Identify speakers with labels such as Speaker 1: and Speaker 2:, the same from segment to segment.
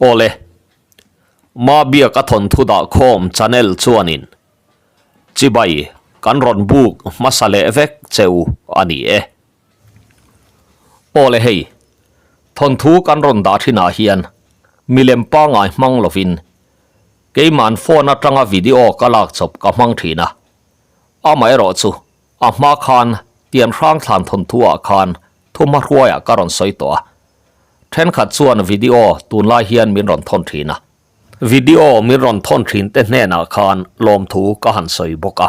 Speaker 1: Awle, Mabiak a thawnthu dah khawm channel chuanin chibai kan rawn buk hmasa leh vek che u a ni e. Awle hei, thawnthu kan rawn dah thinah hian milem pangngai hmang lovin keiman phone atanga video ka lak chawp ka hmang thin a, amaherawh chu a hma khan tian hrang thlan thawnthu ah khan thuma hruaiah ka rawn sawi tawh a, thenkhat chuan video tunlai hian min rawn thawn thin a. Video min rawn thawn thin te hnenah khan lawmthu ka han sawi bawk a.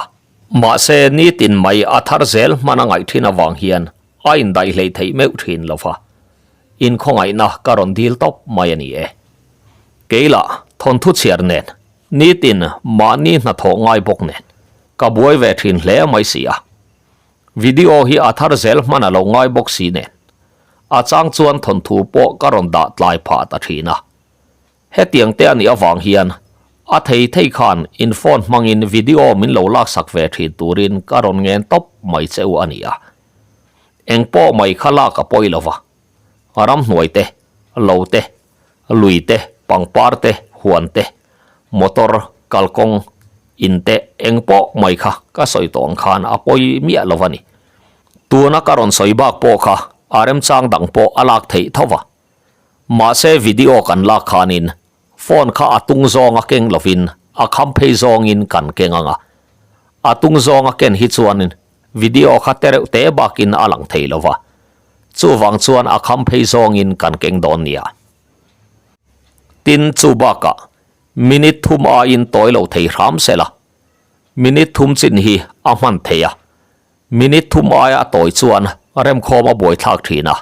Speaker 1: Mahse, nitin mai a thar zel hman a ngaih thin avang hian a indaih hleih theih meuh thin lo va. Inkhawngaihna ka rawn dil tawp mai a ni e. Keilah thawnthu chhiar nen, nitin mahni hnathawh ngai bawk nen, ka buai ve thin hle mai si a. Video hi a thar zel hman a lo ngai bawk si nen, a chang chuan thawnthu pawh ka rawn dah tlai phah ta thin a. Hetiang te a nih avang hian a thei thei khan in phone hmangin video min lo laksak ve thin turin ka rawn ngen tawp mai che u a ni a. Eng pawh mai kha lak a pawi lo va, ramhnuai te, lo te, lui te, pangpar te, huan te, motor, kalkawng, in te eng pawh mai kha ka sawi tawh ang khan a pawi miah lo va ni. Tuna ka rawn sawi bak pawh kha a remchang dang pawh a lak theih tho va. Mahse video kan lak khanin phone kha a tung zawng a keng lovin a kham phei zawngin kan keng ang a. A tung zawng a ken hi chuanin video kha te reuh te bakin a lang thei lo va. Chuvang chuan a kham phei zawngin kan keng dawn nia. Tin, chu bakah minute thum aiin tawi lo thei hram se la. Minute thum chin hi a hman thei a. Minute thum aia a tawi chuan remkhawm a buaithlak thin a.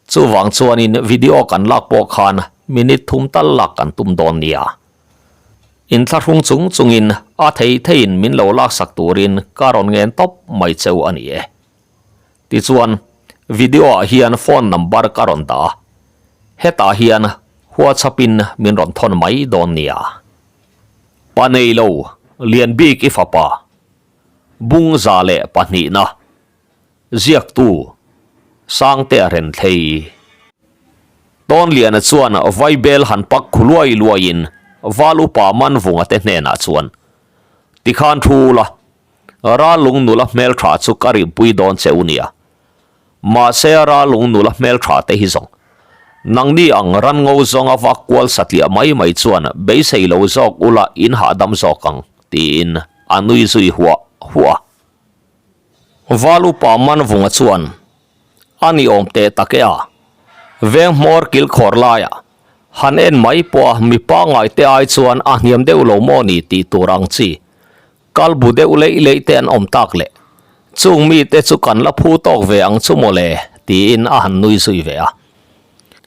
Speaker 1: Chuvang chuanin video kan lak pawh khan minute thum tal lak kan tum dawn nia. Inthlahrung chung chungin a thei theiin min lo laksak turin ka rawn ngen tawp mai cheu a ni e. Tichuan, video ah hian phone number ka rawn dah a, hetah hian WhatsApp in min rawn thawn mai dawn nia. Pa nei lo, lian bik i fapa, bung 102na. Ziaktu, Sangtea Renthlei. Tawnliana chuan Vaibel han pak khu luai luaiin Val upa Manvunga te hnenah chuan, Tikhan thu ula, Ralung nula hmeltha chu ka rinpui dawn che u nia. Mahse Ralung nula hmeltha te hi zawng, nangni ang ranngo zawnga vak kual satliah mai mai chuan beisei lo zawk ula in hahdam zawk ang, tiin a nui zui huah huah a. Val upa Manvunga chuan a ni awm teh tak e a, veng hmawr kil khawr laiah han en mai pawh a mi pangngai te ai chuan a hniam deuh lo maw ni tih tur ang chi kal bu deuh leih leih te an awm tak leh chung mite chu kan la phu tawk ve ang chu maw le tiin a han nui zui ve a.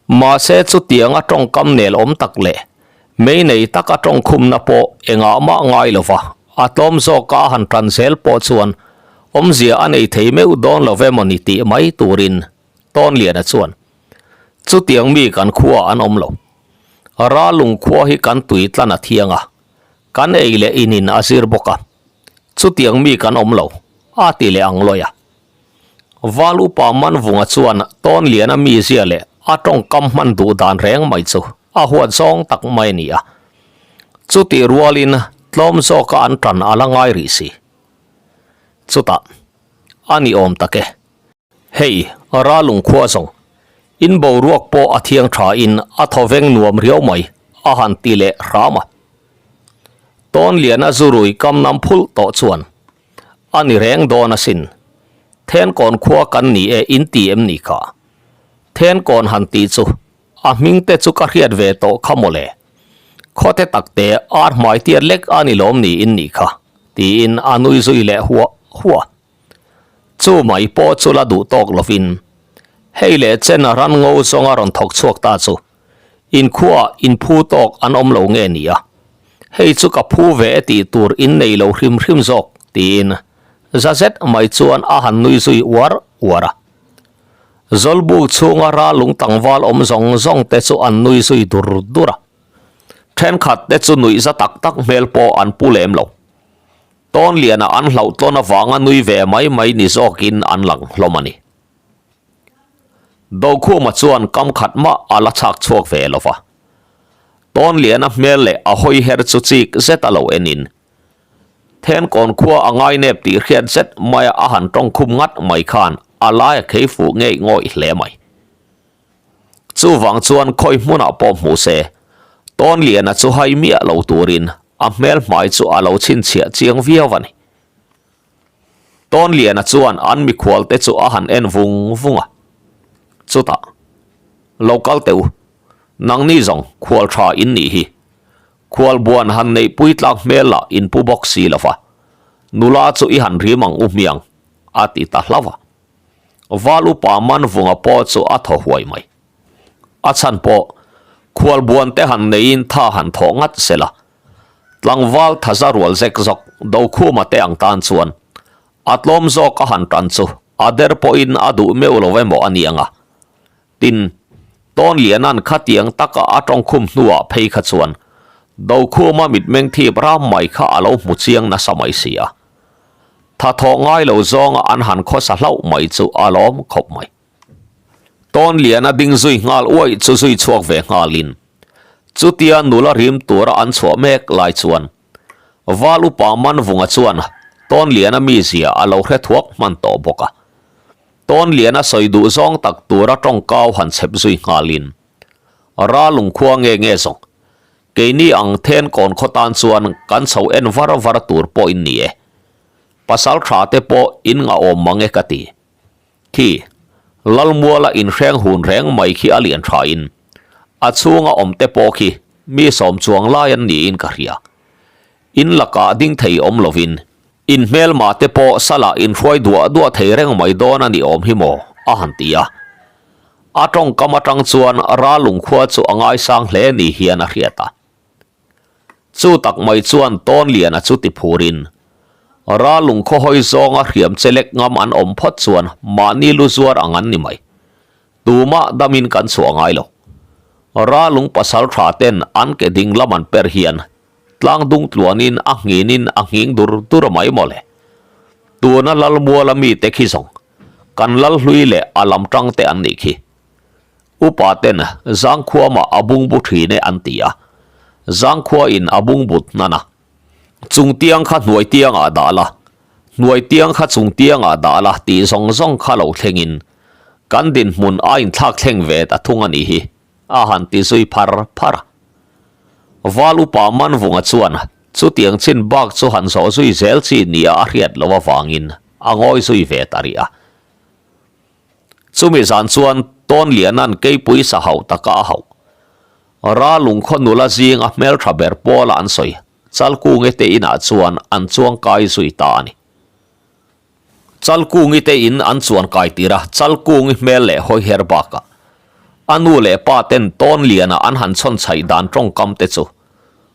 Speaker 1: Mahse chutiang a tawngkam nel awm tak leh mei nei tak a tawngkhumna pawh engah mah ngai lo va, a tlawm zawka a han tan zel pawh chuan awmzia a nei thei meuh dawn lo ve mawni tih mai turin Tawnliana chuan, Chutiang mi kan khua an awm lo. Ralung khua hi kan tui tlan a thiang a, kan ei leh inin a zir bawk a, chutiang mi kan awm lo, a ti leh ang lawi a. Val upa Manvunga chuan Tawnliana mizia leh a tawngkam hman duh dan reng mai chu a huat zawng tak mai a ni a. Chutih rualin tlawm zawka an tan a la ngai rih si. Chutah, a ni awm tak e. Hei, Ralung khua zawng, in boruak pawh a thiang tha in a thawveng nuam riau mai, a han ti leh hram a. Tawnliana zurui kam nam phulh tawh chuan, A ni reng dawn asin. Thenkawn khua kan ni e in ti em ni kha? Thenkawn han tih chu a hming te chu ka hriat ve tawh kha mawle. Khawte takte ar hmai tiat lek a ni lawm ni in nih kha, tiin a nui zui leh huah huah. Chu mai pawh chu la duh tawk lovin hei leh chen ran ngo zawnga rawn thawk chhuak ta chu Inkhuaah inphu tawk an awm lo nge ni a? Hei chu ka phu ve e tih tur in nei lo hrim hrim zawk, tiin za zet mai chuan a han nui zui uar uar a. Zawlbuk chhunga ralung tlangval awm zawng zawng te chu an nui zui dur dur a. Thenkhat te chu nuih za tak tak hmel pawh an pu lem lo. Tawnliana an hlauh tlawn avanga nui ve mai mai ni zawkin an lang hlawm a ni. Dokhuma chuan kam khat mah a la chhak chhuak ve lo va. Tawnliana hmel leh a hawi her chu chik zet a lo enin, Thenkawn khua a ngainep tih hriat zet maia a han tawng khum ngat mai khan a lai a khei fuh ngei ngawih hle mai. Chuvang chuan khawi hmunah pawh hmu se, Tawnliana chu hai miah lo turin a hmel hmai chu a lo chhinchhiah chiang viau a ni. Tawnliana chuan an mikhualte chu a han en vung vung a, chutah, Lo kal teh u, nangni zawng khual tha in nih hi. Khual buan han neih pui tlak hmel lah in pu bawk si lo va, nula chu i han rim ang u hmiang, a ti ta hlauh a. Val upa Manvunga pawh chu a thaw huai mai. A chhan pawh, khual buan te han neiin tha han thawh ngat se la, Tlangval thaza rual zek zawk Dokhuma te ang tan chuan a tlawm zawk a han tan chu a der pawhin a duh meuh lo emaw a ni ang a. Tin, Tawnliana'n khatiang taka a tawngkhum hnuah phei kha chuan Dokhuma mitmeng thip ram mai kha a lo hmu chiang nasa mai si a. Tha thawh ngai lo zawnga an han khawsa hlauh mai chu a lawm khawp mai. Tawnliana ding zui nghal uaih chu zui chhuak ve nghalin chutia nula rim tura an chhuah mek lai chuan Val upa Manvunga chuan Tawnliana mizia a lo hre thuak hman tawh bawk a. Tawnliana sawi duh zawng tak tura tawngkau han chhep zui nghalin Ralung khua nge nge zawng keini ang then kawn khaw tan chuan kan chho en var var tur pawh in ni e. Pasal tha te pawh in ngahawm mang e ka ti. Khi, Lalmuala inhreng hun reng mai khi a lian thain, a chhunga awm te pawh khi mi sawm chuang lai an niin ka hria. In lakah ding thei awm lovin, in hmelma te pawh salah inhruai duah duah thei reng mai dawn a ni awm hi maw? a han ti a. A tawngkam atang chuan Ralung khua chu a ngaisang hle ni hian a hriat a. Chu tak mai chuan Tawnliana chu ti phurin, Ralung khawhawi zawnga hriam che lek ngam an awm phawt chuan mahni lu zuar ang an ni mai. Tumah damin kan chhuah ngai lo. Ralung pasal tha ten an ke ding lam an per hian tlang dung tluanin a nghinin a nghing dur dur mai maw le. Tuna Lalmuala mite khi zawng kan Lalhlui leh a lam tang te an nih khi. Upa ten Zangkhuamah a bungbu thin e an ti a, Zangkhua in a bungbut hnan a. Chung tiang kha hnuai tiangah dah la, hnuai tiang kha chung tiangah dah la tih zawng zawng kha lo thlengin kan dinhmun a inthlak thleng ve ta thung a nih hi, a han ti zui phar phar a. Val upa Manvunga chuan chutiang chin bak chu han zawh zui zel chi nia a hriat loh avangin a ngawi zui ve ta rih a. Chumi zan chuan Tawnliana'n keipui sa hauh taka a hauh. Ralung khaw nula zinga hmeltha ber pawla an sawi Chalkungi te inah chuan an chuang kai zui ta a ni. Chalkungi te in an chuan kai tir a, Chalkungi hmel leh hawiher bakah a nu leh pa ten Tawnliana an han chhawn chhaih dan tawngkam te chu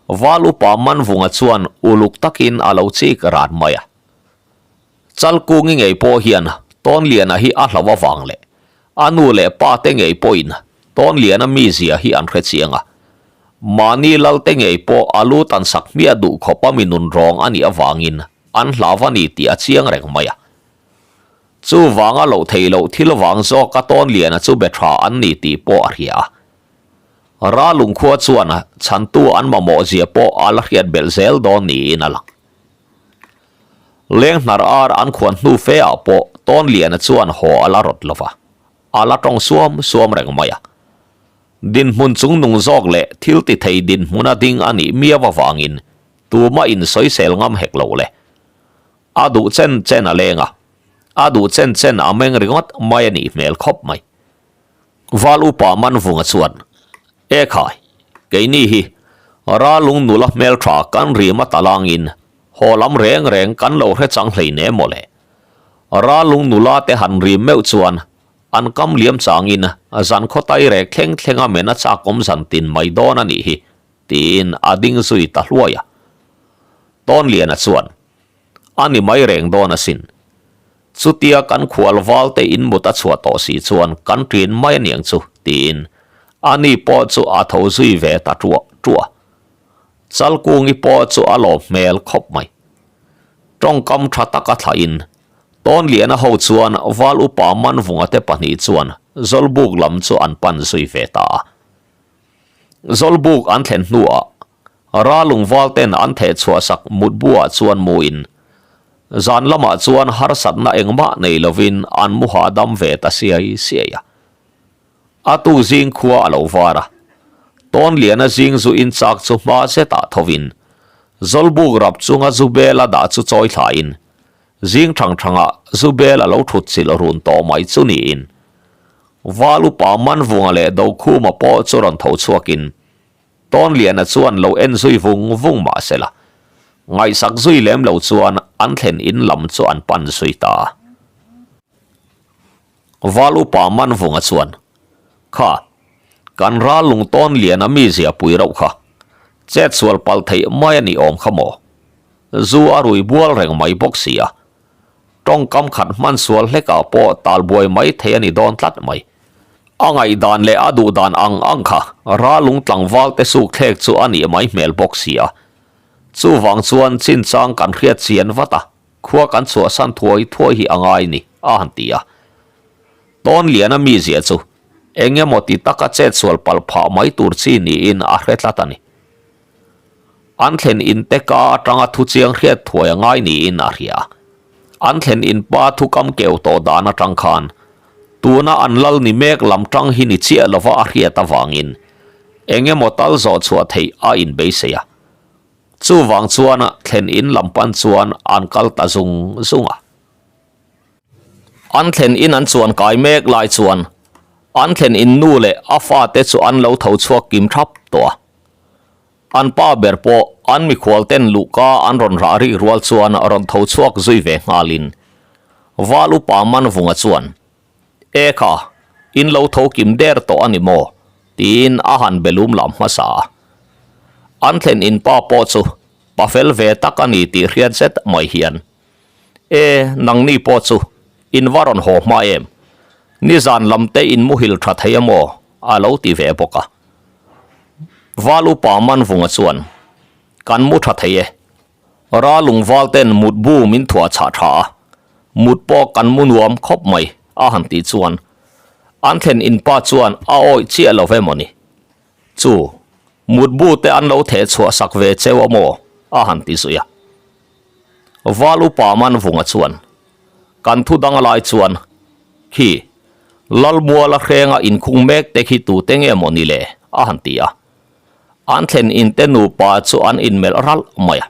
Speaker 1: Val upa Manvunga chuan uluk takin a lo chik ran mai a. Chalkungi ngei pawh hian Tawnliana hi a hlauh avang leh a nu leh pa te ngei pawhin Tawnliana mizia hi an hre chiang a. Mahni lal te ngei pawh a lu tan sak hmiah duh khawp a mi nun rawng a nih avangin an hlau a ni tih a chiang reng mai a. Chuvanga loh theih loh thil vang zawka Tawnliana chu be tha an ni tih pawh a hria a. Ralung khua chuan chhantu an mamawh zia pawh a la hriat belh zel dawn niin a lang. Leng hnar ar an khuan hnu fe ah pawh Tawnliana chuan haw a la rawt lo va, a la tawng suam suam reng mai a. Dinhmun chungnung zawk leh thil ti thei dinhmuna ding a nih miau avangin tumah in sawisel ngam hek lo le. A duh chen chen a leng a, a duh chen chen a meng ringawt mai a nih hmel khawp mai. Val upa Manvunga chuan, E khai, keini hi Ralung nula hmeltha kan rim a talangin haw lam reng reng kan lo hre chang hlei ne maw le. Ralung nula te han rim meuh chuan an kam liam changin zan khaw tai rek thleng thleng a men a chak awm zan tin mai dawn a nih hi, tiin a ding zui ta hluai a. Tawnliana chuan, A ni mai reng dawn asin. Chutia kan khual val te in mut a chhuah tawh si chuan kan ṭin mai aniang chu, tiin ani pawh chu a tho zui ve ta ṭuah ṭuah a. Chalkungi pawh chu a lawm hmel khawp mai. Tawngkam ṭha taka thlahin Tawnliana ho chuan val upa Manvunga te pahnih chuan Zawlbuk lam chu an pan zui ve ta a. Zawlbuk an thlen hnuah Ralungval ten an theh chhuahsak mutbuah chuan muin zan lamah chuan harsatna engmah nei lovin an mu hahdam ve ta siai siai a. A tu zing khua a lo var a, Tawnliana zing zu in chak chu hma zetah thovin Zawlbuk rap chunga zu bel a dah chu chawi thlain zing thang thangah zu bel a lo thut chilh run tawh mai chu niin Val upa Manvunga leh Dokhuma pawh chu rawn tho chhuakin Tawnliana chuan lo en zui vung vung mah se la, ngaihsak zui lem lo chuan an thlen in lam chu an pan zui ta a. Val upa Manvunga chuan, Kha, kan ral lung Tawnliana mizia pui rauh kha, chet sual palh theih mai a nih awm kha maw? Zu a rui bual reng mai bawk si a, Tawngkam khat hman sual hlekah pawh talbuai mai thei a ni dawn tlat mai. A ngaihdan leh a duhdan ang ang kha Ralung tlangval te suk thlek chu a nih mai hmel bawk si a. Chuvang chuan chinchang kan hriat chian vat a, khua kan chhuahsan thuai thuai hi a ngai ni, a han ti a. Tawnliana mizia chu eng emaw ti taka chetsual palh phah mai tur chi niin a hre tlat a ni. An thlen in te ka atanga thu chiang hriat thuai a ngai niin a hria. An thlen in pa thu kam keu tawh dan atang khan tuna an lal ni mek lam tang hi ni chiah lova a hriat avangin eng emaw tal zawh chhuah theih a inbeisei a. Chuvang chuan thlen in lam pan chuan an kal ta zung zung a. An thlen in an chuan kai mek lai chuan an thlen in nu leh a fate chu an lo tho chhuak kim thap tawh a. An pa ber pawh an mikhual ten luhka an rawn rah rik rual chuan rawn tho chhuak zui ve nghalin Val upa Manvunga chuan, E kha, in lo tho kim der tawh a ni maw? tiin a han be lum lam hmasa a. An thlen in pa pawh chu pa fel ve tak a ni tih hriat zet mai hian, E, nangni pawh chu in va rawn haw hma em? Nizan lam te in muhil tha thei a maw? a lo ti ve bawk a. Val upa Manvunga chuan, Kan mu tha thei e. Ralung val ten mut bu min thuah chhah tha a, mut pawh kan mu nuam khawp mai, a han tih chuan an thlen in pa chuan a awih chiah lo ve mawni. Chu, mut bu te an lo theh chhuah sak ve cheu a maw? a han ti zui a. Val upa Manvunga chuan, Kan thu dang lai chuan, Khi, Lalmuala hrenga inkhung mek te khi tute nge maw ni le? a han ti a. An thlen in te nupa chu an inmelh ralh mai a.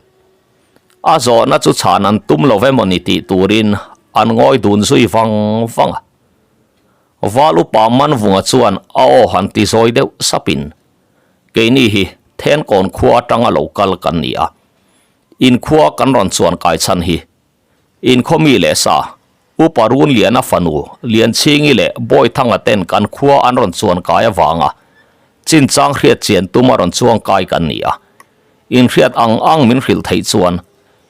Speaker 1: A zawhna chu chhan an tum lo emaw ni tih turin an ngawi dun zui vang vang a. Val upa Manvunga chuan a aw han ti zawi deuh sapin, Keini hi Thenkawn khua atanga lo kal kan ni a. Inkhua kan rawn chuan kai chhan hi Inkhawmi leh sa, Upa Runliana fanu Lianchhingi leh Bawithanga ten kan khua an rawn chuan kai avanga chinchang hriat chian tuma rawn chuang kai kan ni a. Inhriat ang ang min hrilh theih chuan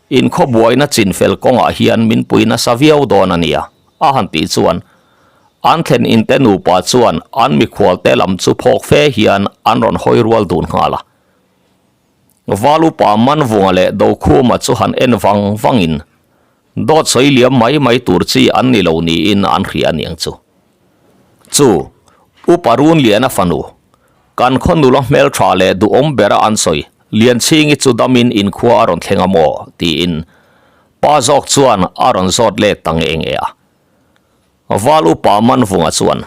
Speaker 1: inkhaw buaina chinfel kawngah hian min pui nasa viau dawn a nia, a han tih chuan an thlen inte nupa chuan an mikhualte lam chu phawk fe hian an rawn hawi rual dun nghal a. Valupa Manvunga leh Dokhuma chu han en vang vangin dawt sawi liam mai mai tur chi an ni lo niin an hria aniang chu. Chu, Upa Runliana fanu, kan khaw nula hmeltha leh duhawm bera an sawi Lianchhingi chu damin inkhua a rawn thleng a maw? tiin pa zawk chuan a rawn zawt let ta nge nge a. Val Upa Manvunga chuan,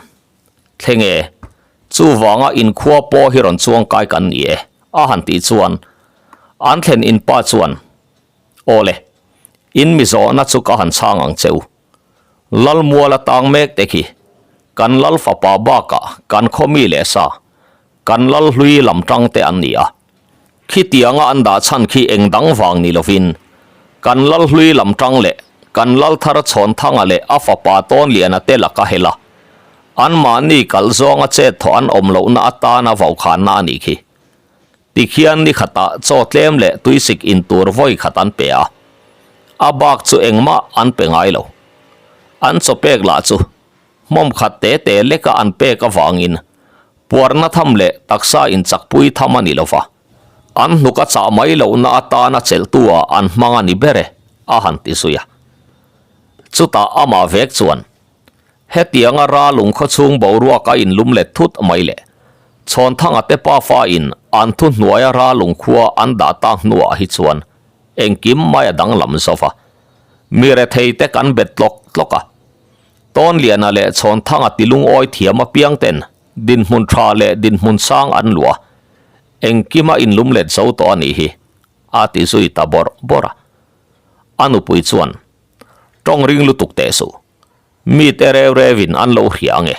Speaker 1: Thleng e, chuvanga inkhua pawh hi rawn chuang kai kan ni e, a han tih chuan an thlen in pa chuan, Aw le, in mi zawhna chu ka han chhang ang che u. Lalmuala tang mek te khi kan lal fapa bakah kan khaw mi leh sa, kan lal hlui lam tang te an ni a. Khitianga an dah chhan khi eng dang vang ni lovin kan lal hlui lam tang leh kan lal thar Chhawnthanga leh a fapa Tawnliana te laka hel a, anmahni kalh zawnga chet thawh an awm lohna atana vaukhanna a nih khi. Tikhian ni khatah chaw tlem leh tuisik in tur vawi khat an pe a, a bak chu engmah an pe ngai lo. An chaw pek lah chu Hmawm khat te te leka an pek avangin puarna tham leh taksa inchakpui tham a ni lo va, an hnuk a chah mai lohna atana chelhtu-ah an hmang a ni ber e, a han ti zui a. Chutah amah vek chuan, Hetianga ralung khawchhung boruak a inlum let thut mai le. Chhawnthanga te pafa in an thu hnuaia ralung khua an dah tak hnuah hi chuan engkim mai a danglam zo va. Mi rethei te kan bet tlawk tlawk a. Tawnliana leh Chhawnthanga ti lungawi thiam apiang ten dinhmun tha leh dinhmun sang an luah a, engkima inlum let zo tawh a nih hi, a ti zui ta bawrh bawrh a. A nupui chuan, Tawng ring lutuk teh suh. Mi te reu reuin an lo hria ange.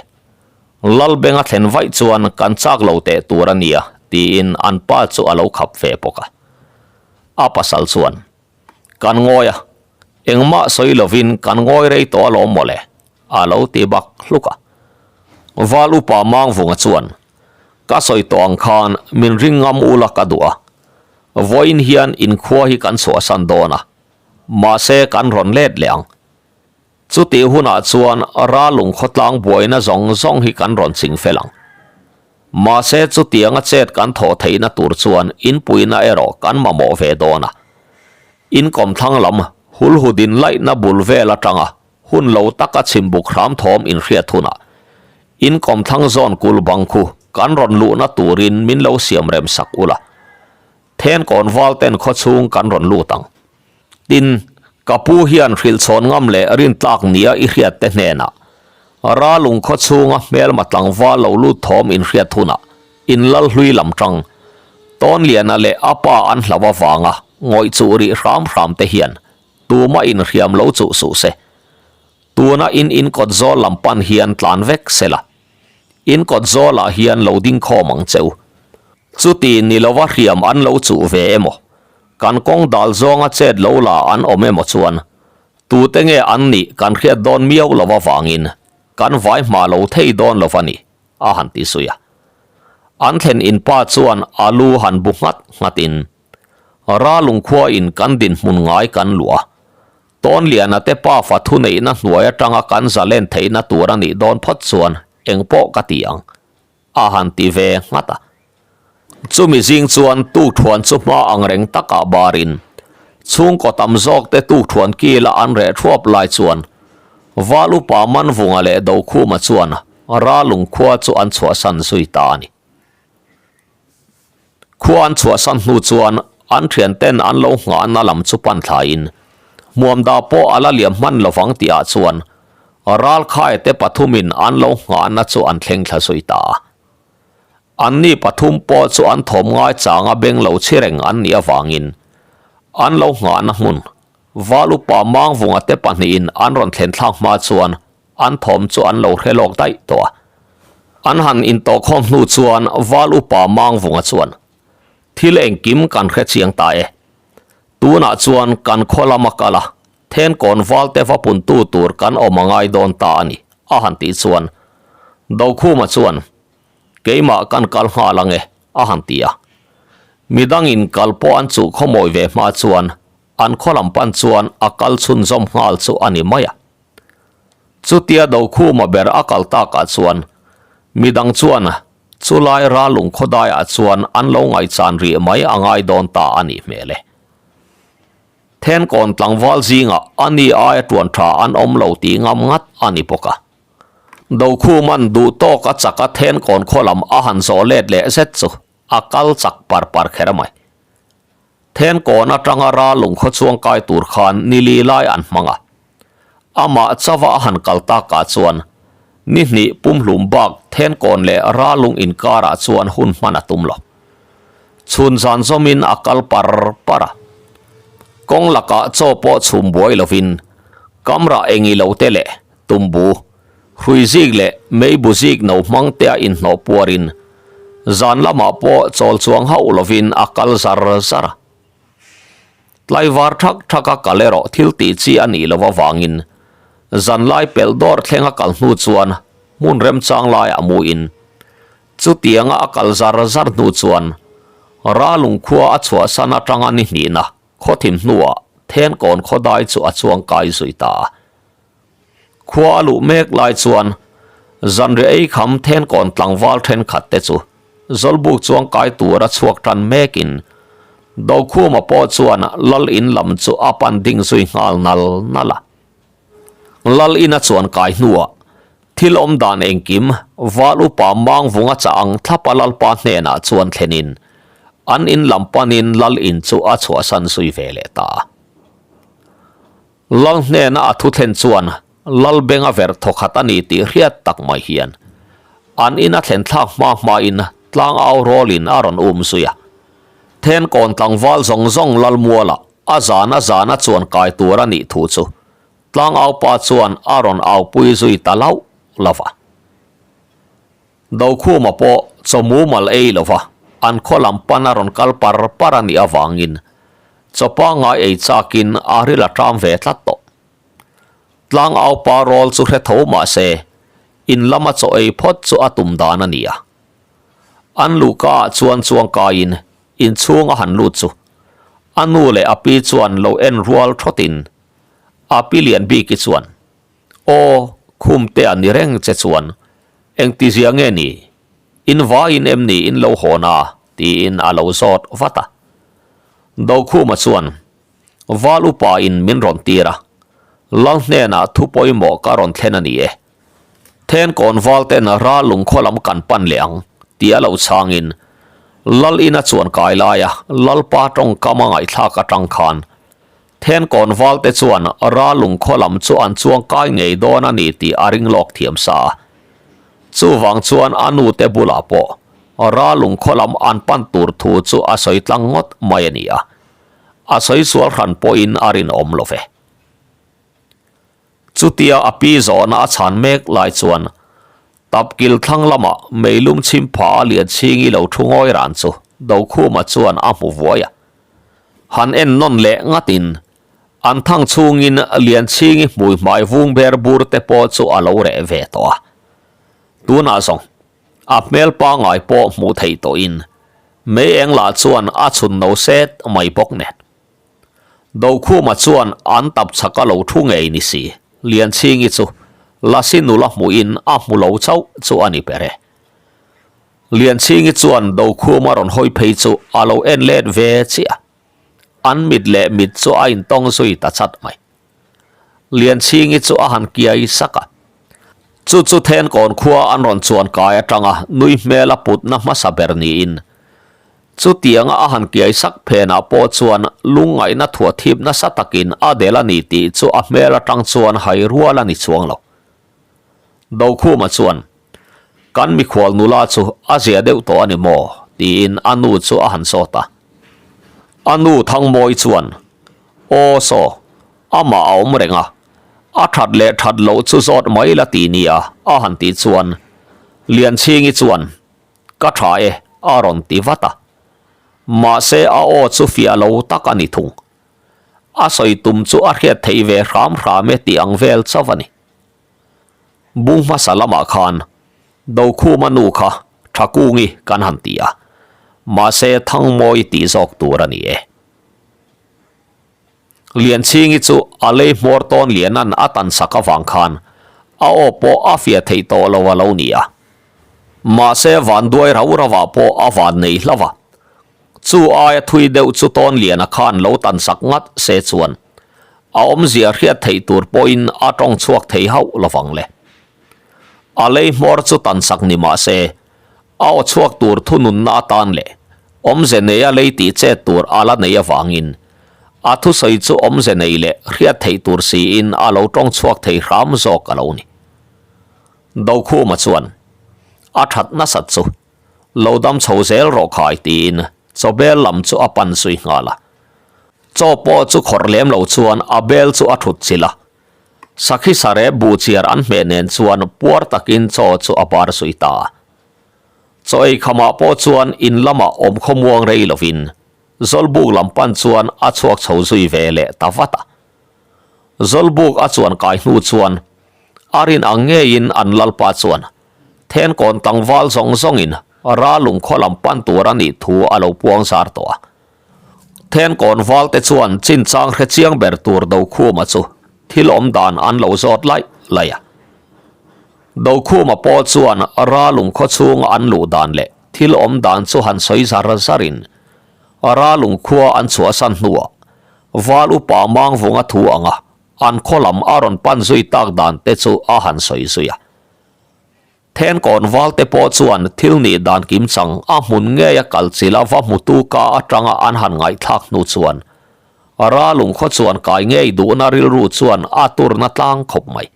Speaker 1: Lalbenga thlen vaih chuan kan chak lo teh tur a nia, tiin an pa chu a lo khap ve bawk a. A pasal chuan, Kan ngawi a, engmah sawi lovin kan ngawi rei tawh alawm mawle, a lo ti bak hluk a. Val upa Mangvunga chuan, Ka sawi tawh ang khan min ring ngam ula ka duh a, vawiin hian inkhua hi kan chhuahsan dawn a, mahse kan rawn let leh ang. Chutih hunah chuan Ralung khawtlang buaina zawng zawng hi kan rawn ching fel ang. Mahse chutianga chet kan thawh theihna tur chuan inpuina erawh kan mamawh ve dawn a. Inkawmthlang lam hulhudin laihna bul vel atanga hun lo taka chhimbuk hram thawm inhriat hunah inkawmthlang zawn kul bang khu kan rawn luhna turin min lo siam rem sak ula. Thenkawn valten khawchhung kan rawn lut ang. Tin, ka pu hian hrilhchhawn ngam leh rintlak nia i hriat te hnenah Ralung khaw chhunga hmelma tlangval lo lut thawm inhriat hunah inlal hlui lam tang Tawnliana leh a pa an hlau avanga ngawih chuh rih hram hram te hian tuma inhriam lo chuh suh se. Tuna in inkawt zawl lam pan hian tlan vek sela. In kawt zawlah hian lo ding khawm ang che u. Chuti ni lova hriam an lo chuh ve emaw, kan kawng dal zawnga chet lo la an awm emaw chuan tute nge an nih kan hriat dawn miau lo avangin kan vai hma lo thei dawn lo va ni, a han ti zui a. An thlen in pa chuan a lu han bu nghat nghatin, Ralung khuain kan dinhmun ngai kan luah a, Tawnliana te pafa thuneihna hnuai atanga kan zalen theihna tur a nih dawn phawt chuan engpawh ka ti ang, a han ti ve nghat a. Chumi zing chuan tukthuan chu hma ang reng takah barin chhungkaw tam zawk te tukthuan kila an reh thuap lai chuan Val upa Manvunga leh Dokhuma chuan Ralung khua chu an chhuahsan zui ta a ni. Khua an chhuahsan hnu chuan an thianten an lo nghahna lam chu pan thlaiin hmuamda pawh a la liam hman lovang tihah chuan ralkhaia te pathumin an lo nghahna chu an thleng thla zui ta a. Anni pathum pawh chu an thawm ngai changa beng lo chhi reng an nih avangin an lo nghahna hmun Val upa Mangvunga te pahnihin an rawn thlen thlak hma chuan An thawm chu an lo hre lawk daih tawh a. An han intawhkhawm hnu chuan Val upa Mangvunga chuan, Thil engkim kan hre chiang ta e. Tunah chuan kan khaw lama kal a, Thenkawn Valte va puntu tur kan awm a ngai dawn ta a ni, a han tih chuan Dokhuma chuan, Keimah kan kal nghal ang e, a han ti a. Midangin kal pawh an chuh khawmawi ve hma chuan an khaw lam pan chuan a kal chhunzawm nghal chu a ni mai a. Chutia Dokhuma ber a kal takah chuan midang chuan chulai Ralung khawdaiah chuan an lo ngaihchan rih mai a ngai dawn ta a nih hmel e. Thenkawn tlangval zingah a ni aia tuan tha an awm lo tih ngam ngat a ni bawk a. Dokhuma'n duh tawk a chak a Thenkawn khaw lam a han zawh let leh zet chu a kal chak par par kher mai. Thenkawn atanga Ralung khaw chuang kai tur khan ni li lai an hmang a. Amah chauha a han kal takah chuan ni hnih pumhlum bak Thenkawn leh Ralung inkarah chuan hun hman a tum lo. Chhun zan zawmin a kal par par a. Kawng lakah chaw pawh chhum buai lovin kamrah engi lo te leh tumbu, hrui zik leh meibu zik no hmang te a inhnawh puarin zan lamah pawh chawl chuang hauh lovin a kal zar zar a. Tlaivar thak thak a kal erawh thil tih chi a nih loh avangin zanlai pelh dawr thleng a kal hnu chuan hmun remchang laiah muin chutianga a kal zar zar hnu chuan Ralung khua a chhuahsan atanga ni hnihna khawthim hnuah Thenkawn khawdai chu a chuangkai zui ta a. Khua a luh mek lai chuan zanriah ei kham Thenkawn tlangval thenkhat te chu Zawlbuk chuang kai tura chhuak tan mekin Dokhuma pawh chuan Lal in lam chu a pan ding zui nghal nal nal a. Lal in a chuan kai hnuah. Thil awm dan engkim Val upa Mangvunga chah ang thlapa Lalpa hnenah chuan thlenin an in lam panin Lal in chu a chhuahsan zui ve leh ta a. Lal hnena a thu thlen chuan Lal benga verh thawkhat a ni tih hriat tak mai hian an in a thlen thlak hma hmain tlangau rawlin a rawn um zui a. Thenkawn tlangval zawng zawng Lal mualah a zan a zan a chuan kai tur a nih thu chu Tlangau pa chuan a rawn aupui zui ta lauh lo va. Dokhuma pawh chaw mumal ei lo va, an khaw lam pan a rawn kal par par a nih avangin chaw pangngai ei chakin a ril a ṭam ve tlat tawh. Tlangau pa rawl chu hre tho mah se, in lama chaw ei phawt chu a tum dan a ni a. An luhka ah chuan chuangkaiin inchhung a han lut chu a nu leh a pi chuan lo en rual thawtin A pi lian bik hi chuan, Aw, khum te a ni reng che chuan, engti zia nge ni? In vaiin em ni in lo hawn a? tiin a lo zawt vat a. Dokhuma chuan, Val upa in min rawn tir a, Lal hnenah thu pawimawh ka rawn thlen a ni e. Thenkawn val ten ral lungkhaw lam kan pan leh ang, tia lo chhangin Lal ina chuan kai laia Lalpa tawngkam a ngaihthlak atang khan Thenkawn valte chuan ral lungkhaw lam chu an chuang kai ngei dawn a ni tih a ring lawk thiam sa a. Chuvang chuan a nute bulah pawh ral lungkhaw lam an pan tur thu chu a sawi tlang ngawt mai a ni a, a sawi sual hran pawhin a rinawm lo ve. Chutia a pi zawhna a chhan mek lai chuan Tapkil thlang lamah meilum chhim pha a lian chhingi lo thu ngawi ran chu Dokhuma chuan a hmu vuai a. Han en nawn leh ngatin an thang chhungin Lianchhingi hmui hmai vung ber bur te pawh chu a lo reh ve tawh a. Tunah zawng a hmel pangngai pawh hmuh theih tawhin mei eng lah chuan a chhun no set mai bawk nen. Dokhuma chuan an tap chak a lo thu ngei ni si, Lianchhingi chu Lasi nula hmuhin a hmu lo chauh chu a ni ber e. Lianchhingi chuan Dokhuma rawn hawi phei chu a lo en let ve chiah a, an mit leh mit chu a intawng zui ta chat mai. Lianchhingi chu a han kiai sak a, chu chu Thenkawn khua an rawn chuan kai atanga nui hmel a putna hmasa ber niin Chutianga a han kiai sak phenah pawh chuan lungngaihna thuah thip nasa takin a del a ni tih chu a hmel atang chuan hai rual a ni chuang lo. Dokhuma chuan, Kan mikhual nula chu a zia deuh tawh a ni maw? tiin a nu chu a han zawt a. A nu Thangmawi chuan, Aw saw, amah a awm reng a, a that leh that loh chu zawt mai la ti nia a han tih chuan Lianchhingi chuan, Ka tha e, a rawn ti vat a. Mahse a aw chu fiah lo tak a ni thung. A sawi tum chu a hriat theih ve hram hram e tih ang vel chauh a ni. Bung hmasa lamah khan Dokhuma nu kha Thakungi kan han ti a, mahse Thangmawi tih zawk tur a ni e. Lianchhingi chu a lei hmawr tawn lianan a tan sak avang khan a aw pawh a fiah theih tawh lo a lo ni a. Mahse vanduai rau rauah pawh a van nei hlauh a. Chu aia thui deuh chu tawn liana khan lo tan sak ngat se chuan a awmzia hriat theih tur pawhin a tawng chhuak thei hauh lovang le. A lei hmawr chu tan sak ni mah se A aw chhuak tur thununna atan leh awmze neia lei tih chet tur a la nei avangin a thusawi chu awmze nei leh hriat theih tur siin a lo tawng chhuak thei hram zawk a lo ni. Dokhuma chuan a that nasat chu lo dam chho zel rawh khai tiin chaw bel lam chu a pan zui nghal a. Chaw pawh chu khawrh lem lo chuan a bel chu a thut chilh a. Sakhi sare buhchiar an hmeh nen chuan puar takin chaw chu a bar zui ta a. Chaw ei khamah pawh chuan in lamah awm khawmuang rei lovin Zawlbuk lam pan chuan a chhuak chho zui ve leh ta vat a. Zawlbuk a chuan kai hnu chuan a rin ang ngeiin an lalpa chuan Thenkawn tlangval zawng zawngin Ralung khaw lam pan tur a nih thu a lo puang zar tawh a. Thenkawn valte chuan chinchang hre chiang ber tur Dokhuma chu thil awm dan an lo zawt laih laih a. Dokhuma pawh chuan Ralung khaw chhunga an luh dan leh thil awm dan chu han sawi zar zarin Ralung khua an chhuahsan hnuah Val upa Mangvunga thu anga an khaw lam a rawn pan zui tak dan te chu a han sawi zui a. Thenkawn valte pawh chuan thil nih dan kimchang a hmun ngeia kal chilh a va hmutu ka atanga an han ngaihthlak hnu chuan Ralung khaw chuan kai ngei duhna rilru chuan a turna tlang khawp mai.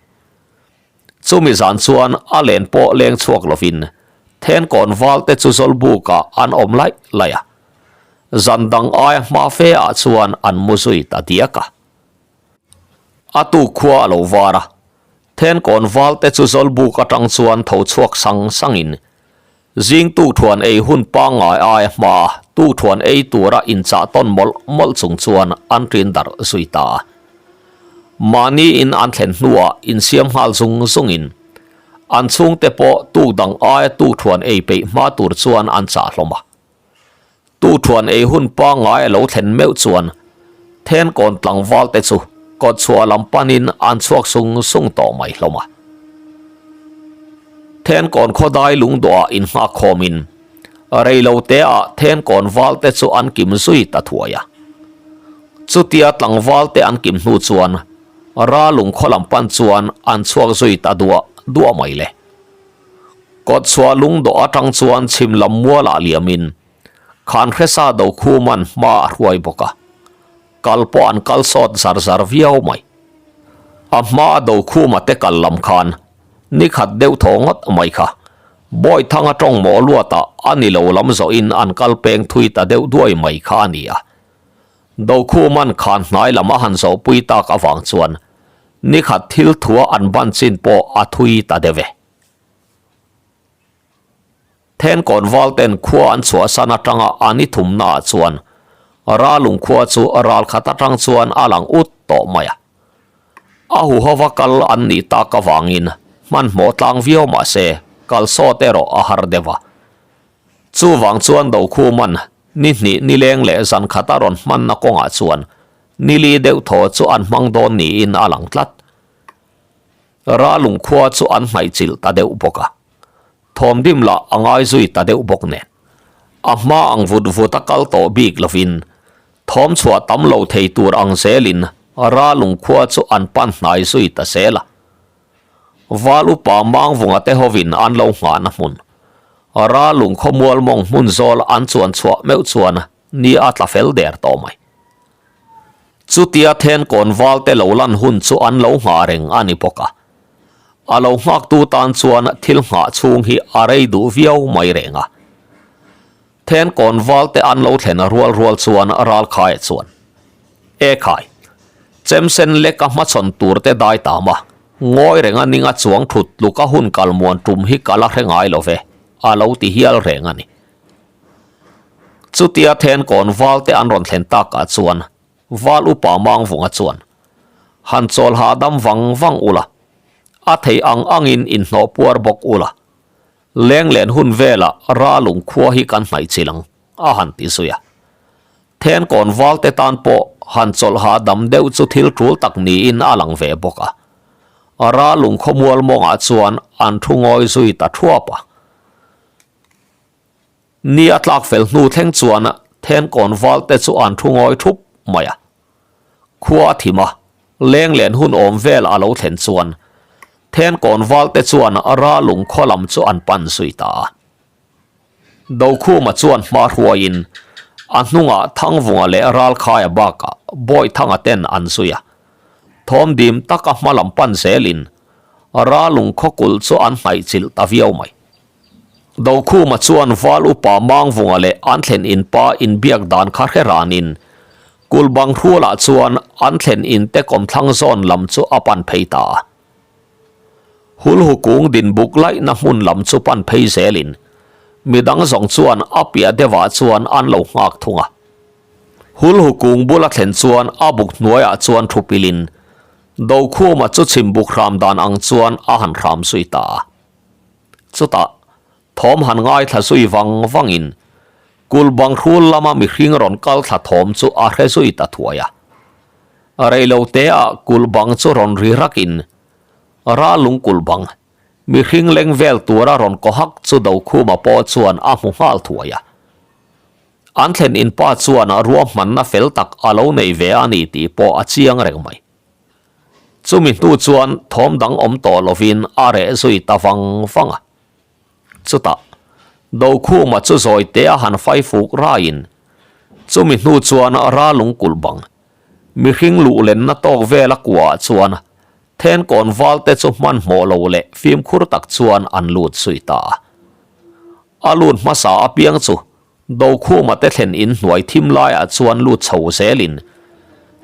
Speaker 1: Chumi zan chuan a len pawh leng chhuak lovin Thenkawn valte chu Zawlbukah an awm laih laih a. Zan dang aia hma fe ah chuan an mu zui ta diak a. A tuk khua a lo var a, Thenkawn valte chu Zawlbuk atang chuan tho chhuak sang sangin zing tukthuan ei hun pangngai aia hmaa tukthuan ei tura inchah tawn mawlh mawlh chung chuan an ṭin darh zui ta a. Mahni in an thlen hnuah insiam nghal zung zungin an chhungte pawh tuk dang aia tukthuan ei peih hma tur chuan an chah hlawm a. Tukthuan ei hun pangngai a lo thlen meuh chuan Thenkawn tlangval te chu kawtchhuah lam panin an chhuak sung sung tawh mai hlawm a. Thenkawn khawdai lungdawhah innghak khawmin reilo teah Thenkawn val te chu an kim zui ta thuai a. Chutia tlangval te an kim hnu chuan Ralung khaw lam pan chuan an chhuak zui ta duah duah mai le. Kawtchhuah lungdawh atang chuan chhim lam mualah liamin Khanhresa Dokhuman hma a hruai bawk a, kal pawh an kal sawt zar zar viau mai. A hma Dokhuma te kal lam khan ni khat deuh thaw ngawt mai kha Bawithanga tawng mawh luatah a ni lo lam zawhin an kal peng thui ta deuh duai mai kha a ni a. Dokhuman khan hnai lam a han zawhpui tak avang chuan ni khat thil thua an ban chin pawh a thui ta deuh e. Thenkawn valten khua an chhuahsan atanga an i thumnaah chuan Ralung khua chu ral khat atang chuan a lang ut tawh mai a. A huhova kal an nih tak avangin hmanhmawh tlang viau mah se kal sawt erawh a har deuh a. Chuvang chuan Dokhuman ni hnih nileng leh zan khat a rawn hmanna kawngah chuan nili deuh thaw chu an hmang dawn niin a lang tlat. Ralung khua chu an hnaihchilh ta deuh bawk a, thawmdim lah a ngai zui ta deuh bawk nen. A hma ang vut vut a kal tawh bik lovin thawm chhuah tam lo thei tur ang zelin Ralung khua chu an pan hnai zui ta zel a. Val upa Mangvunga te hovin an lo nghahna hmun, Ralung khawmual mawng hmun zawl an chuan chhuah meuh chuan ni a tla fel der tawh mai. Chutia Thenkawn valte lo lan hun chu an lo nghah reng a ni bawk a. A lo nghaktu tan chuan thil nghah chhung hi a rei duh viau mai reng a. Thenkawn valte an lo thlen rual rual chuan Ralkhaia chuan, E khai, chemsen leka hmachhawn turte dai tam a, ngawi renga ninga chuang thut tluka hun kal muan tum hi ka la hre ngai lo ve, a lo ti hial reng a ni. Chutia Thenkawn valte an rawn thlen takah chuan Val upa Mangvunga chuan, Han chawl hahdam vang vang ula, a thei ang angin inhnawh puar bawk ula, lenglen hun velah Ralung khua hi kan hnaih chil ang, a han ti zui a. Thenkawn valte tan pawh han chawlh hahdam deuh chu thil tul tak niin a lang ve bawk a. Ralung khawmual mawngah chuan an thu ngawi zui ta thuap a. Ni a tlak fel hnu thleng chuan Thenkawn valte chu an thu ngawi thup mai a. Khua a thim a, leng len hun awm vel a lo thlen chuan Thenkawn valte chuan Ralung khaw lam chu an pan zui ta a. Dokhuma chuan hma hruaiin a hnungah Thangvunga leh Ralkhaia bakah Bawithanga ten an zui a. Thawmdim taka hma lam pan zelin Ralung khaw kulh chu an hnaihchilh ta viau mai. Dokhuma chuan Val upa Mangvunga leh an thlen in pa inbiak dan kha hre ranin Kulbang hrualah chuan an thlen in te kawmthlang zawn lam chu a pan phei ta a. Hulhu kung din buk laihna hmun lam chu pan phei zelin midang zawng chuan a piah deuhah chuan an lo nghak thung a. Hulhu kung bula thlen chuan a buk hnuaiah chuan thu pilin Dokhuma chu chhim buk hram dan ang chuan a han hram zui ta a. Chutah, thawm han ngaithla zui vang vangin kul bang hrul lama mihring rawn kal thla thawm chu a hre zui ta thuai a. Reilo teah kul bang chu rawn ri rakin Ralung kul bang, mihring leng vel tura rawn kaw hak chu Dokhuma pawh chuan a hmu nghal thuai a. An thlen in pa chuan ruahmanna fel tak a lo nei ve a ni tih pawh a chiang reng mai. Chumi hnu chuan thawm dang awm tawh lovin a reh zui ta vang vang a. Chutah, Dokhuma chu zawi te a han fai fuk raiin, chumi hnu chuan ralung kulh bang, mihring luh lenna tawk vela kuaah chuan Thenkawn valte chu hmanhmawh lo leh fimkhur tak chuan an lut zui ta a. A lut hmasa apiang chu Dokhuma te thlen in hnuai thim laiah chuan lut chho zelin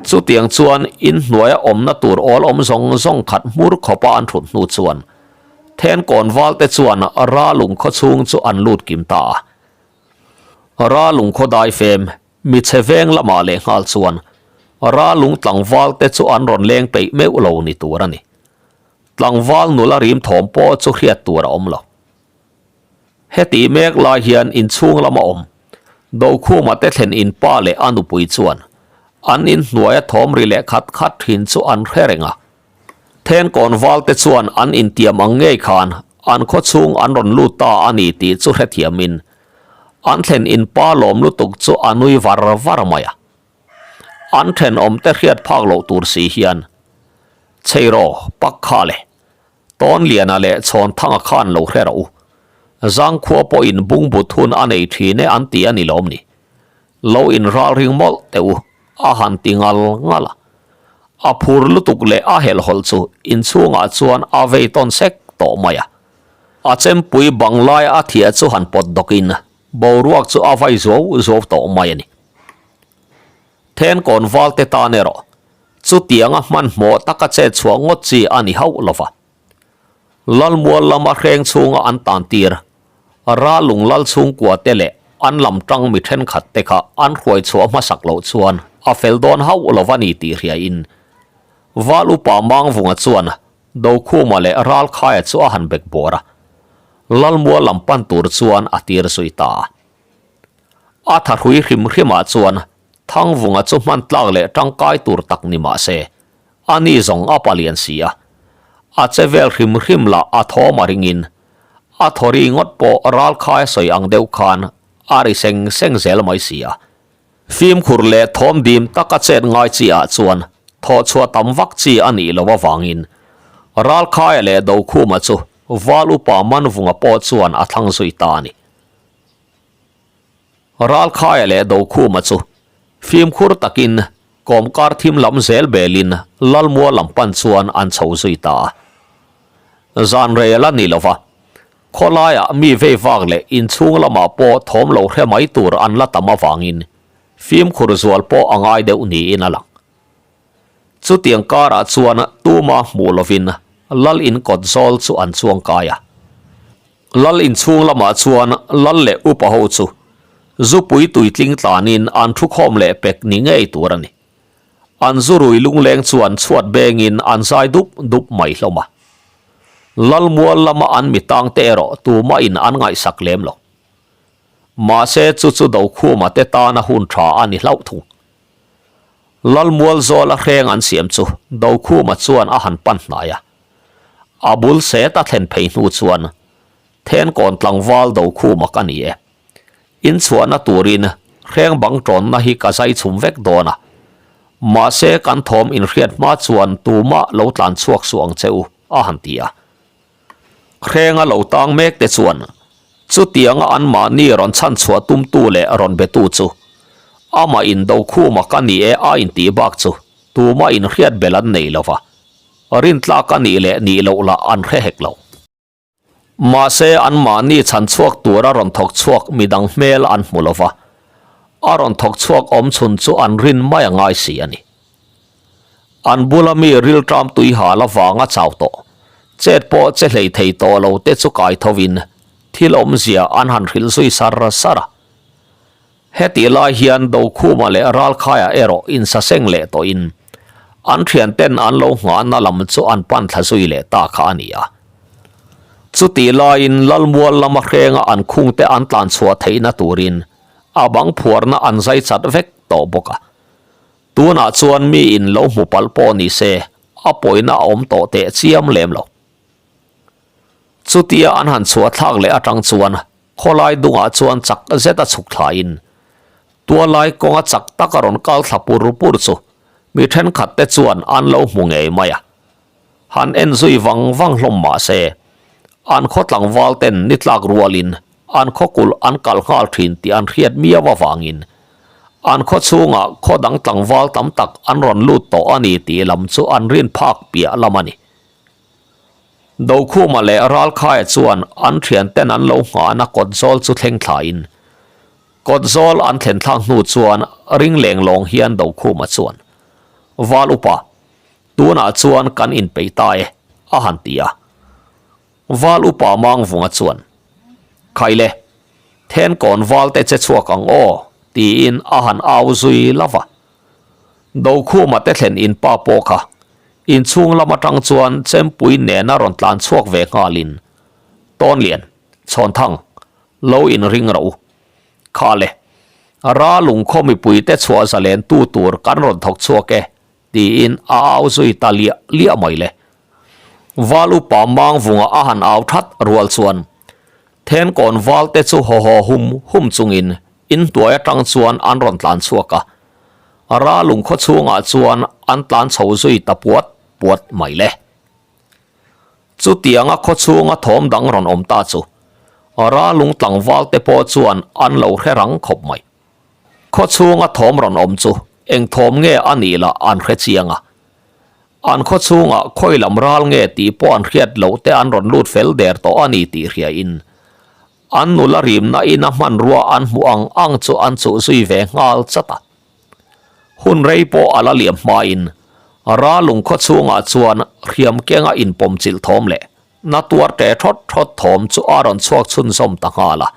Speaker 1: chutiang chuan in hnuaia awmna tur awl awm zawng zawng khat hmur khawpa an thut hnu chuan Thenkawn valte chuan Ralung khaw chhung chu an lut kim ta a. Ralung khaw daifem Michhe veng lamah leh nghal chuan Ralung tlangval te chu an rawn leng peih meuh lo ni tur a ni. Tlangval nula rim thawm pawh chu hriat tur a awm lo. Heti mek lai hian inchhung lama awm Dokhuma te thlen in pa leh a nupui chuan an inhnuaia thawm ri leh khat khat thin chu an hre reng a. Thenkawn val te chuan an intiam ang ngei khan an khawchhung an rawn lut ta a ni tih chu hrethiamin An thlen in pa lawm lutuk chu a nui var var mai a. An thenawm te hriat phak loh tur si hian, Cheiraw, pak kha le. Tawnliana leh Chhawnthanga khan lo hre rawh u. Zangkhua pawhin bungbut hun a nei thin e an ti a ni lawm ni. Lo in ralring mawlh teh u, a han ti ngal ngal a. A phur lutuk leh a helhhawlh chu inchhungah chuan a vei tawn sek tawh mai a. A chempui bang laia a thiah chu han pawt dawkin boruak chu a vai zuau zuau tawh mai a ni. Thenkawn valte tan erawh chutianga hmanhmawh taka chet chhuah ngawt chi a ni hauh lo va. Lalmual lama hreng chhunga an tan tir, Ralung lal chhungkua te leh an lam tang mi thenkhat te kha an hruai chhuah hmasak loh chuan a fel dawn hauh lo va ni tih hriain Val upa Mangvunga chuan Dokhuma leh Ralkhaia chu a han bek bawr a, Lalmual lam pan tur chuan a tir zui ta a. A thahrui hrim hrimah chuan Thangvunga chu hman tlak leh tangkai tur tak ni mah se, a ni zawng a palian si a. A che vel hrim hrim lah a thawm a ringin, a thawri ngawt pawh Ralkhaia sawi ang deuh khan a ri seng seng zel mai si a. Fimkhur leh thawm dim taka chet ngai chi ah chuan thawhchhuah tam vak chi a nih loh avangin Ralkhaia leh Dokhuma chu Val upa Manvunga pawh chuan a thlang zui ta a ni. Ralkhaia leh Dokhuma chu fimkhur takin kawmkar thim lam zel belin Lalmua lam pan chuan an chho zui ta a. Zan rei a la ni lova, Khawlaiah mi vei vak leh inchhung lamah pawh thawm lo hre mai tur an la tam avangin fimkhur zual pawh a ngai deuh niin a lang. Chutiang karah chuan tuma hmuh lovin Lal in kawt zawl chu an chuang kai a. Lal inchhung lamah chuan Lal leh upa ho chu zupui tuitling tlanin an thu khawm leh pek ni ngei tur a ni. An zu rui lungleng chuan chhuat bengin an zai dup dup mai hlawm a. Lalmual lama an mi tang te erawh tumahin an ngaihsak lem lo. Mahse chu chu Dokhuma te tana hun tha a ni hlauh thung. Lalmual zawla hreng an siam chu Dokhuma chuan a han pan hnai a. A bul set a thlen phei hnu chuan Thenkawn tlangval Dokhuma ka ni e. Inchhuahna turin hreng bang tawnna hi ka zai chhum vek dawn a, mahse kan thawm inhriat hma chuan tumah lo tlan chhuak suh ang che u, a han ti a. Hrenga lo tang mek te chuan chutianga anmahni rawn chhan chhuah tumtu leh rawn betu chu amah indokhuma ka ni e a intih bak chu tumah inhriat bel an nei lova, rintlak a nih leh nih loh lah an hre hek lo. Mahse, anmahni chhan chhuak tura rawn thawk chhuak midang hmel an hmu lo va, a rawn thawk chhuak awm chhun chu an rin mai a ngai si a ni. An bula mi rilṭam tui hal avanga chau tawh, chet pawh che hlei thei tawh lo te chu kai thovin thil awmzia an han hrilh zui sar sar a. Hetih lai hian Dokhuma leh Ralkhaia erawh insaseng leh tawhin an thianten an lo nghahna lam chu an pan thla zui leh ta kha a ni a. Chutih laiin Lalmual lama hrenga an khungte an tlan chhuah theihna turin a bang phuarna an zai chat vek tawh bawk a. Tunah chuan miin lo hmu palh pawh ni se a pawina a awm tawh teh chiam lem lo. Chutia an han chhuah thlak leh atang chuan Khawlai dungah chuan chak zet a chhuk thlain tualai kawnga chak tak a rawn kal thla pur pur chu mi thenkhat te chuan an lo hmu ngei mai a. Han en zui vang vang hlawm mah se, An khaw tlangval ten ni tlak rualin an khaw kulh an kal nghal thin tih an hriat miau avangin an khaw chhungah khaw dang tlangval tam tak an rawn lut tawh a ni tih lam chu an rin phak piah lam a ni. Dokhuma leh Ralkhaia chuan an thian ten an lo nghahna kawt zawl chu thleng thlain kawt zawl an thlen thlak hnu chuan ring leng lawng hian Dokhuma chuan Val upa Tunah chuan kan inpeih ta e, a han ti a. Val upa Mangvunga chuan, Khaile, Thenkawn valte che chhuak ang aw, tiin a han au zui lo va. Dokhuma te thlen in pa pawh kha inchhung lam atang chuan chempui nena rawn tlan chhuak ve nghalin, Tawnlian, Chhawnthang, lo inring rawh u. Kha le, Ralung khaw mipuite chhuah zalen tu tur kan rawn thawk chhuak e, Tiin a au zui ta liah liah mai le. Val upa Mangvunga a han au that rual chuan Thenkawn valte chu haw haw hum hum chungin inhnuai atang chuan an rawn tlan chhuak a. Ralung khaw chhungah chuan an tlan chho zui ta puat puat mai le. Chutianga khaw chhunga thawm dang rawn awm ta chu Ralung tlangvalte pawh chuan an lo hre rang khawp mai. Khaw chhunga thawm rawn awm chu eng thawm nge a nih lah an hre chiang a. An khaw chhungah khawi lam ral nge tih pawh an hriat loh te an rawn lut fel der tawh a ni tih hria in an nula rimna in a hmanrua an hmuh ang ang chu an chuh zui ve nghal chat a. Hun rei pawh a la liam hmain Ralung khaw chhungah chuan hriam kenga inpawm chilh thawm leh na tuar ṭe ṭhawt ṭhawt thawm chu a rawn chhuak chhunzawm ta nghal a.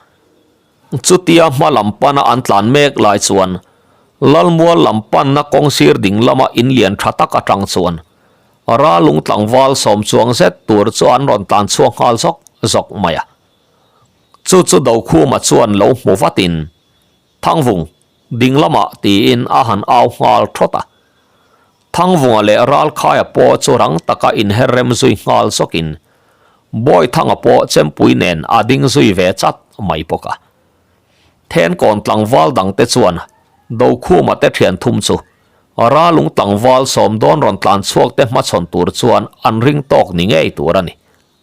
Speaker 1: Chutia hma lam pana an tlan mek lai chuan Lalmual lam panna kawng sir ding lama in lian tha tak atang chuan Ralung tlangval sawm chuang zet tur chu an rawn tlan chhuak nghal zawk zawk mai a. Chu chu Dokhuma chuan lo hmu vatin Thangvung ding lamah tiin a han au nghal thawt a. Thangvunga leh Ralkhaia pawh chu rang taka inher rem zui nghal zawkin Bawithanga pawh chempui nen a ding zui ve chat mai bawk a. Thenkawn tlangval dangte chuan Dokhuma te thian thum chu Ralung tlangval sawm dawn rawn tlan chhuak te hmachhawn tur chuan an ring tawk ni ngei tur a ni.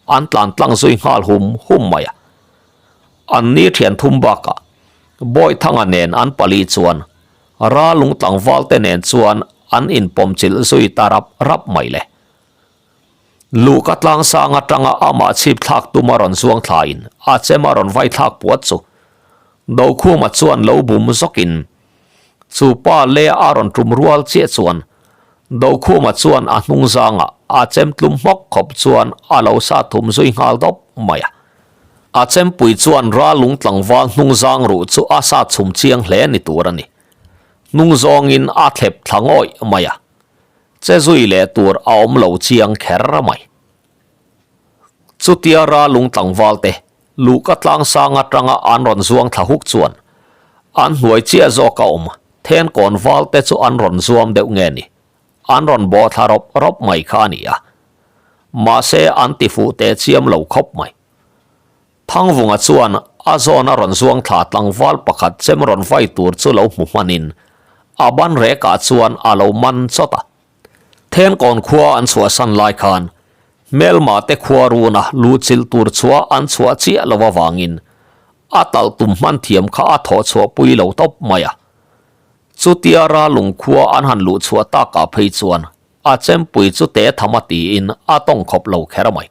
Speaker 1: An tlan tlang zui nghal hum hum mai a. An ni thian thum bakah Bawithanga nen an pali chuan Ralung tlangval te nen chuan an inpawm chilh zui ta rap rap mai le. Luhka tlangsang atanga amah chhip thlak tuma rawn zuang thlain a chem a rawn vai thlak puat chu Dokhuma chuan lo bum zawkin chu pa le a rawn tum rual chiah chuan Dokhuma chuan a hnung zangah a chem tlum hmawk khawp chuan a lo sa thum zui nghal dawp mai a. A chempui chuan Ralung tlangval hnung zang ruh chu a sa chhum chiang hle ni tur a ni. Hnung zawngin a thlep thla ngawih mai a. Che zui leh tur a awm lo chiang kher mai. Chutia Ralung tlangval te luhka tlangsang atanga an rawn zuang thla huk chuan an hnuai chiah zawk a awm Thenkawn val te chu an rawn zuam deuh nge ni? An rawn bawh thla rawp rawp mai kha a ni a. Mahse an ti fuh teh chiam lo khawp mai. Thangvunga chuan a zawn a rawn zuang thla tlangval pakhat chem rawn vai tur chu lo hmu hmanin a ban rekah chuan a lo man chawt a. Thenkawn khua an chhuahsan lai khan hmelma te khua runa luhchilh tur chhuah an chhuah chiah lo avangin a talh tum hman thiam kha a thawh chhuah pui lo tawp mai a. Chutia Ralung khua an han luh chhuah takah phei chuan a chempui chu te tham a tiin a tawng khawp lo kher mai.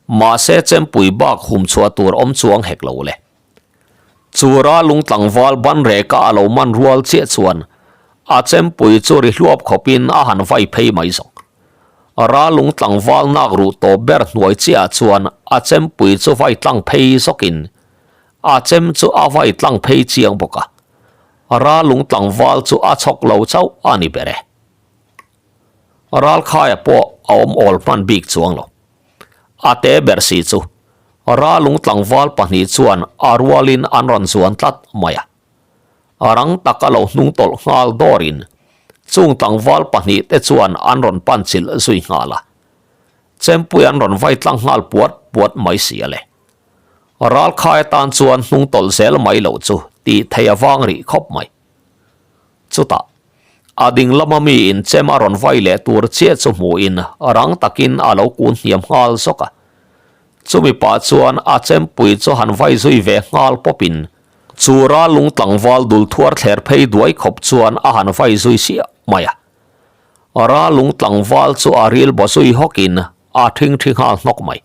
Speaker 1: Mahse chempui bak hum chhuah tur awm chuang hek lo le. Chu Ralung tlangval ban reka a lo man rual chiah chuan a chempui chu ri hluap khawpin a han vai phei mai zawk. Ralung tlangval nak ruh tawp ber hnuai chiah chuan a chempui chu vai tlang phei zawkin a chem chu a vai tlang phei chiang bawk a. Ralung tlangval chu a chhawk lo chauh a ni ber e. Ralkhaia pawh a awm awl hman bik chuang lo. A te ber si chu Ralung tlangval pahnih chuan a rualin an rawn zuan tlat mai a. A rang taka lo hnung tawlh nghal dawrin chung tlangval pahnih te chuan an rawn pan chilh zui nghal a. Chempui an rawn vai tlang nghal puat puat mai si a le. Ralkhai atan chuan hnung tawlh zel mai loh chu tih theih a vang rih khawp mai. Chutah, a ding lama mi in chem a rawn vai leh tur chiah chu hmuhin rang takin a lo kun hniam nghal zawk a. Chumi pah chuan a chempui chu han vai zui ve nghal pawpin chu ral lung tlangval dul thuar thler phei duai khawp chuan a han vai zui siah mai a. Ral lung tlangval chu a ril baw zui hawkin a thingthi nghal hnawk mai.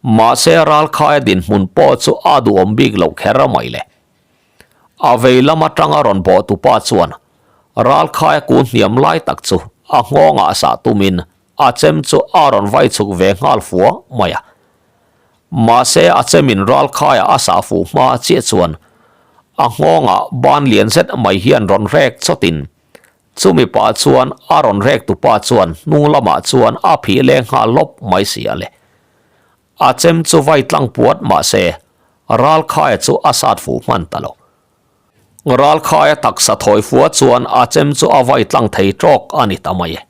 Speaker 1: Mahse ral khaia dinhmun pawh chu a duhawm bik loh kher mai le. A vei lam atanga rawn bawh tupa chuan ral khaia kun hniam lai tak chu a nghawngah sah tumin a chem chu a rawn vai chhuk ve nghal fua mai a. Mahse a chemin ral khaia a sah fuh hma chiah chuan a nghawngah ban lian zet mai hian rawn rek chawtin chumi pah chuan a rawn rek tupa chuan hnung lamah chuan a phih leng nghal lawp mai si a le. A chem chu vai tlang puat mahse ral khaia chu a sat fuh hman ta lo. Ral khaia taksa thawi fua chuan a chem chu a vai tlang thei tawk a ni ta mai e.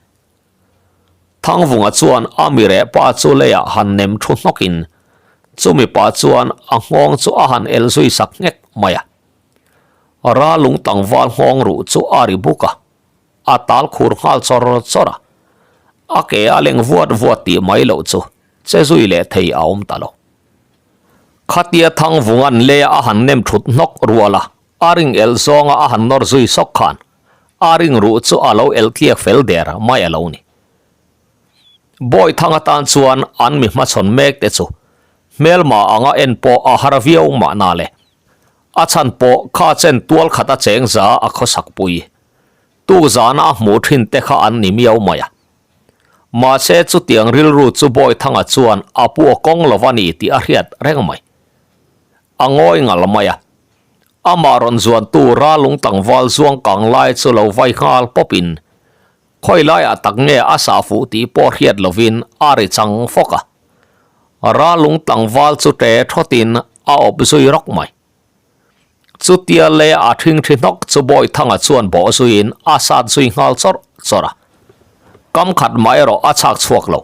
Speaker 1: Thangvunga chuan a mi reh pa chu leiah han nem thu hnawkin chumi pa chuan a nghawng chu a han el zui sak nghek mai a. Ralung tlangval nghawng ruh chu a ri buk a, a tal khur nghal chawr chawr a, a ke a leng vuat vuat tih mai loh chu che zui leh thei a awm ta lo. Khatia Thangvunga'n leia a han nem thut hnawk rual a, a ring elh zawnga a han nawr zui sawk khan a ring ruh chu a lo elh tliak fel der mai a lo ni. Bawithang atan chuan an mi hmachhawn mek te chu hmelma anga en pawh a har viau mahna le. A chhan pawh kha chen tual khat a cheng za a khawsak pui. Tuk zana a hmuh thin te kha an ni miau mai a. Mahse chutiang rilru chu Bawithanga chuan a pu a kawng lo va ni tih a hriat reng mai. A ngawi ngal mai a. Amah rawn zuantu Ralung tlangval zuang kang lai chu lo vai nghal pawpin khawi laiah tak nge a sah fuh tih pawh hriat lovin a ri chang fawk a. Ralung tlangval chu ṭe thawtin a awp zui rawk mai. Chutia le a ṭhingṭhi hnawk chu Bawithanga chuan bawh zuiin a sat zui nghal chawrh chawrh a. Kam khat mah erawh a chhak chhuak lo.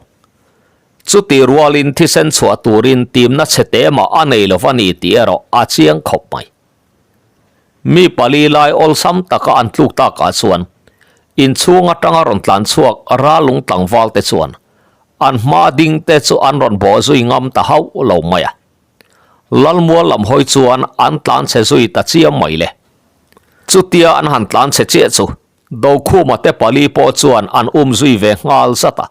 Speaker 1: Chuti rualin thisen chhuah turin timna chhe te mah a nei lo va ni tih erawh a chiang khawp mai. Mi pali lai awlsam taka an tluk takah chuan inchhung atanga rawn tlan chhuak ralung tlangval te chuan an hma ding te chu an rawn bawh zui ngam ta hauh lo mai a. Lalmual lam hawi chuan an tlan chhe zui ta chiam mai le. Chutia an han tlan chhe chiah chu Dokhuma te pali pawh chuan an um zui ve nghal zat a.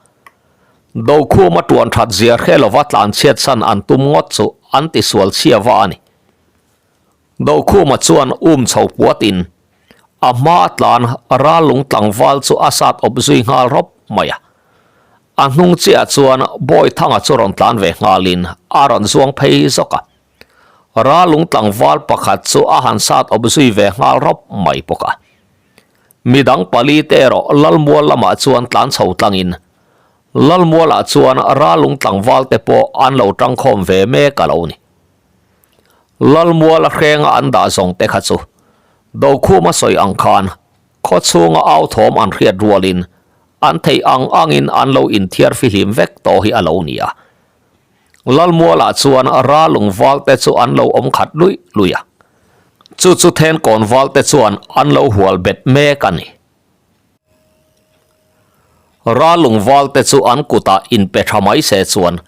Speaker 1: Dokhuma tuan that zia hre lova tlan chhiat san an tum ngawt chu an ti sual chhia va a ni. Dokhuma chuan um chho puatin a hma tlan rallung tlangval chu a sat awp zui nghal rawp mai a. A hnung chiah chuan Bawithanga chu rawn tlan ve nghalin a rawn zuang phei zawk a. Ralung tlangval pakhat chu a han sat awp zui ve nghal rawp mai bawk a. Midang pali te erawh Lalmual lamah chuan tlan chho tlangin Lalmualah chuan Ralung tlangval te pawh an lo tangkhawm ve mek a lo ni. Lalmuala hrenga an dah zawng te kha chu Dokhuma sawi ang khan khaw chhunga au thawm an hriat rualin an theih ang angin an lo inthiar fihlim vek tawh hi a lo ni a. Lalmualah chuan Ralung valte chu an lo awm khat luih luih a, chu chu Thenkawn valte chuan an lo hual bet mek a ni. Ralung valte chu an kutah inpe tha mai se chuan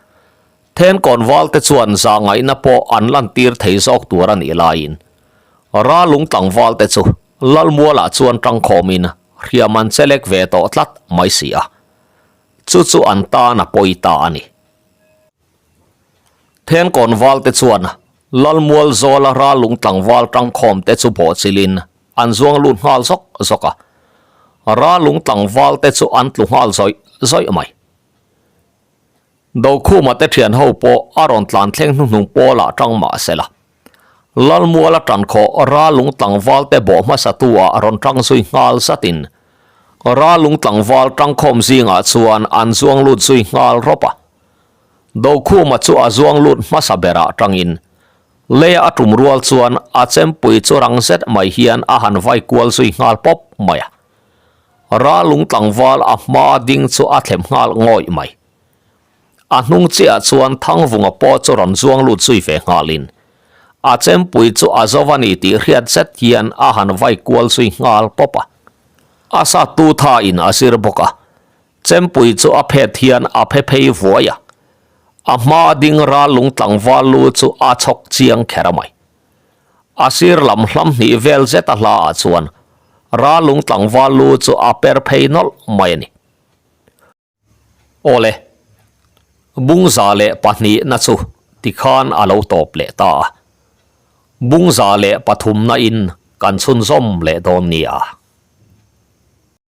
Speaker 1: Thenkawn valte chuan zahngaihna pawh an lantir thei zawk tur a nih laiin Ralung tlangvalte chu Lalmualah chuan tangkhawmin hriam an chelek ve tawh tlat mai si a. Chu chu an tan a pawi ta a ni. Thenkawn valte chuan Lalmual zawla ralung tlangval tangkhawm te chu bawhchilhin an zuang lut nghal zawk zawk a. Ralung tlangval te chu an tlu nghal zawih zawih mai. Dokhuma te thian ho pawh a rawn tlan thleng hnuhnung pawlah tang mah se la. Lalmuala tankhawh Ralung tlangval te bawh hmasa tu ah rawn tang zui nghal zatin Ralung tlangval tangkhawm zingah chuan an zuang lut zui nghal rawp a. Dokhuma chu a zuang lut hmasa berah tangin leia a tum rual chuan a chempui chu rang zet mai hian a han vai kual zui nghal pawp mai a. Ralung tlangval a hma ding chu a thlem nghal ngawih mai. A hnung chiah chuan Thangvunga pawh chu rawn zuang lut zui ve nghalin a chempui chu a zo a ni tih hriat zet hian a han vai kual zui nghal pawp a. A sat tu tha in a zir bawk a, chempui chu a phet hian a phe phei vuai a. A hma ding ral lung tlangval lu chu a chhawk chiang kher a mai. A sir lam hlam hnih vel zet a hla ah chuan ral lung tlangval lu chu a per phei nawlh mai a ni. Awle, Bungza leh pahnihna chu tikhan a lo tawp leh ta a. Bungza leh pathumna in kan chhunzawm leh dawn nia.